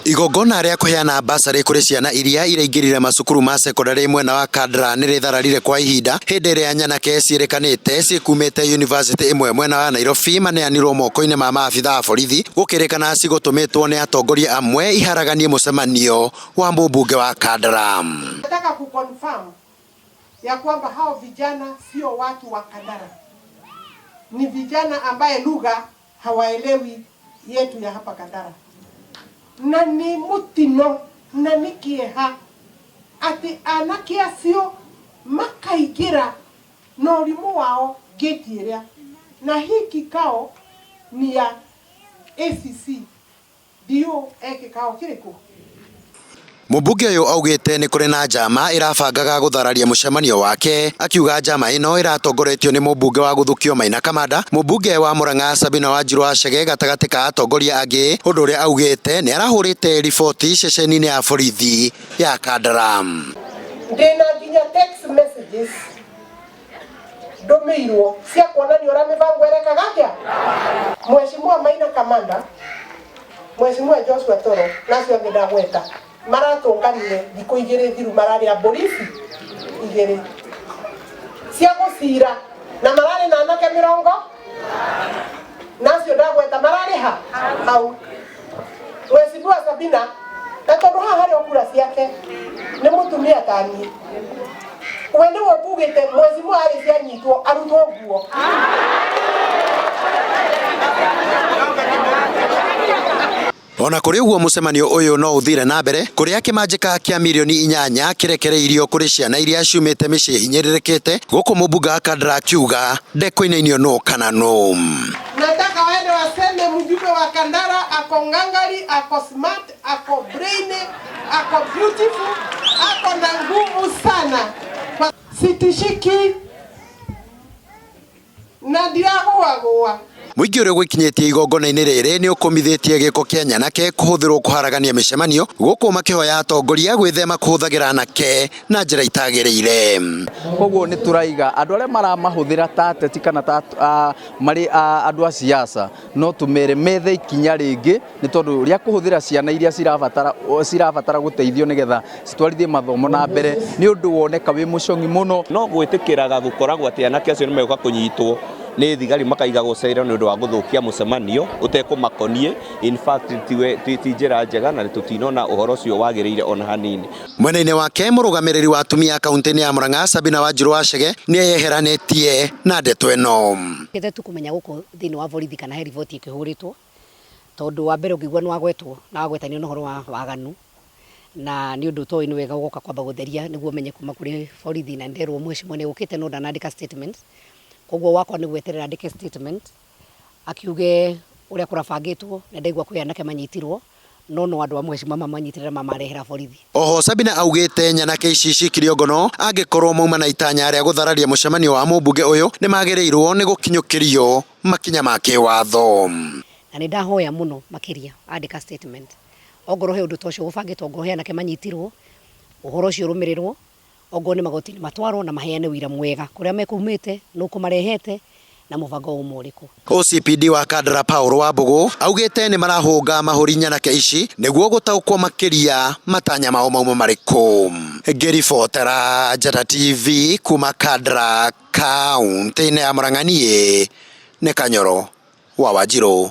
Igongona rĩa kũheana basarĩ kũrĩ ciana iria iraingĩrire macukuru ma cekondarĩ mwena wa Kandara nĩ rĩthararire kwa ihinda hĩndĩ ĩrĩa nyanake ciĩrĩkanĩte cikumĩte yunivasĩtĩ ĩmwe mwena wa Nairobi maneanirwo moko-inĩ ma maabitha a borithi gũkĩrĩkana cigũtũmĩtwo nĩ atongoria amwe iharaganie mũcemanio wa mũmbunge wa Kandara. Nataka kuconfirm ya kwamba hao vijana sio watu wa Kandara, ni vijana ambaye lugha hawaelewi yetu ya hapa Kandara, na ni mutino na ni kieha ati anake acio makaingira na ũrimũ wao gate ĩrĩa, na hii kikao ni ya ACC ndio e kikao kĩrĩkũ. Mũmbunge ũyũ augĩte nĩ kũrĩ na njama ĩrabangaga gũthararia mũcemanio wake, akiuga njama ĩno ĩratongoretio nĩ mũmbunge wa Gũthukio Maina Kamanda, mũmbunge wa Murang'a Sabina Wanjiru Wachege gatagatĩ ka atongoria angĩ, ũndũ ũrĩa augĩte nĩ arahũrĩte riboti ceceni-inĩ ya borithi ya Kandara. Ndĩna nginya text messages ndũmĩirwo cia kuonania ũrĩa mĩbango ĩrekaga atĩa. Mheshimiwa Maina Kamanda, Mheshimiwa Joshua Toro na acio angĩ ndagweta maratũnganire thikũ igĩrĩ thiru, mararĩ a borithi igĩrĩ cia gũcira na mararĩ na anake mĩrongo na acio ndagweta mararĩ ha hau. Mheshimiwa Sabina, na tondũ haha harĩ o kura ciake nĩ mũtumia taniĩ, we nĩwe ũkugĩte mheshimiwa arĩ cianyitwo arutwo nguo. Ona kũrĩ ũguo, mũcemanio ũyũ no ũthire na mbere kũrĩa kĩmanjĩka kĩa mirioni 8 kĩrekereirio kũrĩ ciana iria ciumĩte mĩciĩ hinyĩrĩrĩkĩte, gũkũ mũmbunge wa Kandara akiuga ndekũinainio nũ kana nũ. Nataka waende waseme mjumbe wa Kandara ako ngangari, ako smart, ako brainy, ako beautiful, ako na nguvu sana. Sitishiki na ndiragũagũa. Mũingĩ ũrĩa ũgwĩkinyĩtie igongona-inĩ rĩrĩ nĩ ũkũmithĩtie gĩko kĩa nyanake kũhũthĩrwo kũharagania mĩcemanio, gũkũ makĩhoya atongoria gwĩthema kũhũthagĩra anake na njĩra itagĩrĩire. Koguo nĩ tũraiga andũ arĩa maramahũthĩra ta ateti kana ta marĩ andũ a siasa, no tũmere methe ikinya rĩngĩ, nĩ tondũ rĩa kũhũthĩra ciana iria cirabatara gũteithio nĩgetha citwarithie mathomo na mbere nĩ ũndũ woneka wĩ mũcong'i mũno. No gwĩtĩkĩraga gũkoragwo atĩ anake acio nĩ megũka kũnyitwo nĩ thigari makaigagwo cera nĩ ũndũ wa gũthũkia mũcemanio ũtekũmakoniĩ. In fact, ti njĩra njega na tũtinona ũhoro ũcio wagĩrĩire ona hanini. Mwena-inĩ wake, mũrũgamĩrĩri wa atumia kaunti-inĩ ya Murang'a Sabina Wanjiru Wachege nĩ eyeheranĩtie na ndeto ĩno. Kĩte tu kũmenya gũkũ thĩinĩ wa borithi kana he riboti ĩkĩhũrĩtwo, tondũ wa mbere ũngĩigua nĩ wagwetwo na wagwetanio na ũhoro wa waganu, na nĩ ũndũ ũtoĩ nĩ wega ũgoka kwamba gũtheria nĩguo ũmenye kuma kũrĩ borithi, na nderwo mheshimiwa nĩ ũkĩte no ndanandĩka statement, koguo wakwa nĩ gweterera andĩke statement akiuge ũrĩa kũrabangĩtwo, na ndaigua kwĩ anake manyitirwo no no andũ a mheshimiwa mamanyitĩrĩra mamarehera borithi. Oho Sabina augĩte nyanake ici cikirio ngono angĩkorwo mauma na itanya rĩa gũthararia mũcemanio wa mũmbunge ũyũ nĩ magĩrĩirwo nĩ gũkinyũkĩrio makinya ma kĩwatho. Na nĩ ndahoya mũno makĩria andĩka statement ongorwo he ũndũ ta ũcio gũbangĩtwo, ongorwo he anake manyitirwo, ũhoro ũcio ũrũmĩrĩrwo, ongorwo nĩ magoti-inĩ matwarwo na maheane ũira mwega kũrĩa mekumĩte, nũ kũmarehete na mũbango uma ũrĩkũ. OCPD wa Kandara Paul Wambũgũ augĩte nĩ marahũnga mahũri nyanake ici nĩguo gũtaũkwo makĩria matanya mao mauma marĩkũ. Ngĩribotera Njata TV kuma Kandara kaunti-inĩ ya Murang'a, niĩ nĩ Kanyoro wa Wanjirũ.